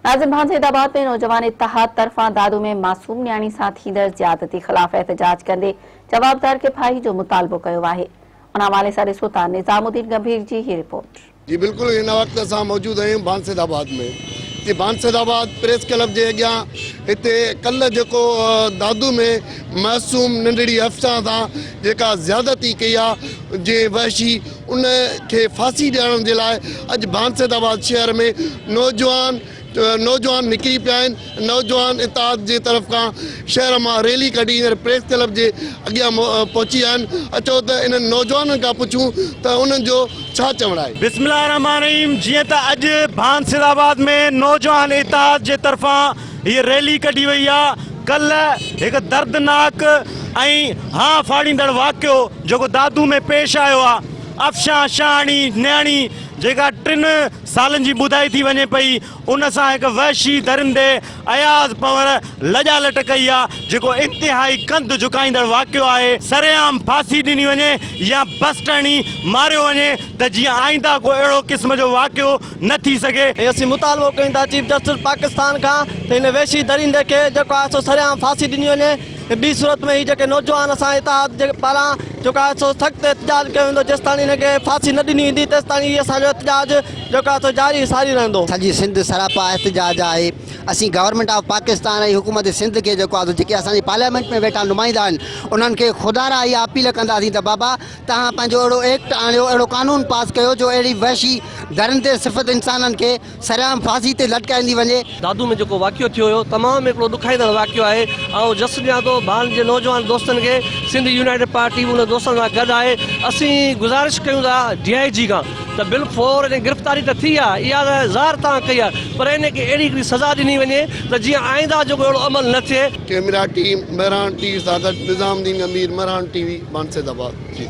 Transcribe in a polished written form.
ناظم ڀان سيدآباد ۾ نوجوان اتحاد طرفان دادو ۾ معصوم نياڻي سان ٿيندڙ زيادتي خلاف احتجاج ڪندي جوابدار کي ڦاهي جو مطالبو ڪيو آهي. ان حوالي سان ڏسو ٿا نظام الدين ڳنڀير جي هي رپورٽ. جي بلڪل هن وقت اسان موجود آهيون ڀان سيدآباد ۾ جي ڀان سيدآباد پريس ڪلب جي اڳيان هتي ڪلهه جيڪو دادو ۾ معصوم ننڍڙي افسان سان جيڪا زيادتي ڪئي آ جنهن وحشي ان کي ڦاسي ڏيارڻ جي لاء اڄ ڀانسيد آباد شهر ۾ نوجوان نوجوان نڪري پيا آهن نوجوان اتحاد جي طرف کان شهر مان ريلي ڪڍي هينئر پريس ڪلب جي اڳيان پهچي ويا آهن اچو ته انهن نوجوانن کان پڇون ته انهن جو ڇا چوڻ آهي. بسم الله الرحمٰن الرحيم جيئن ته اڄ ڀانسيد آباد ۾ نوجوان اتحاد جي طرفان هيء ريلي ڪڍي وئي آهي ڪلهه هڪ دردناڪ ۽ هانء ڦاڙيندڙ واقعو جيڪو دادو ۾ پيش آيو آ افشان شاهاڻي نياڻي جيڪا ٽن سالن جي ٻڌائي ٿي وڃي پئي ان سان هڪ وحشي درندي اياز پنور لڄا لٽ ڪئي آ جيڪو انتهائي ڪنڌ جهڪائيندڙ واقعو آهي سرعام ڦاسي ڏني وڃي يا بسٽ هڻي ماريو وڃي ته جيئن آئنده ڪو اهڙو قسم جو واقعو نه ٿي سگهي. ۽ اسين مطالبو ڪيون ٿا چيف جسٽس پاڪستان کان ته هن وحشي درندي کي جيڪو آهي سو سرعام ڦاسي ڏني وڃي. ٻي صورت ۾ هي جيڪي نوجوان اسان اتحاد جي پاران جيڪو آهي سو سخت احتجاج ڪيو ويندو جيستاڻي هن کي ڦاسي نه ڏني ويندي تيستاڻي هي اسان جو احتجاج جيڪو آهي سو جاري ساري رهندو. سڄي سنڌ سراپا احتجاج آهي اسين گورنمينٽ آف پاڪستان ۽ حڪومت سنڌ کي جيڪو آهي سو جيڪي اسان جي پارليامينٽ ۾ ويٺا نمائندا آهن انهن کي خدارا اها اپيل ڪنداسين ته بابا توهان پنهنجو اهڙو ايڪٽ آڻيو اهڙو قانون پاس ڪيو جو اهڙي وحشي درندي صفت انسانن کي سرعام ڦاسي تي لٽڪائيندي وڃي. دادو ۾ جيڪو واقعو ٿيو هيو تمام هڪڙو ڏکائيندڙ واقعو آهي آئون جس ڏيان ٿو ڀان جي نوجوان دوستن کي سنڌ يونائيٽيڊ پارٽي به انهن دوستن سان گڏ آهي اسين گذارش ڪيون ٿا ڊي I جي کان ته بل فور جي گرفتاري ته ٿي آهي اها ته ظاهر توهان ڪئي آهي پر ان کي اهڙي هڪڙي سزا ڏني وڃي ته جيئن آئنده جيڪو اهڙو عمل نه ٿئي. Camera team Mehran T V سان گڏ نظام الدين گنڀير مهراڻ ٽي وي ڀان سيد آباد.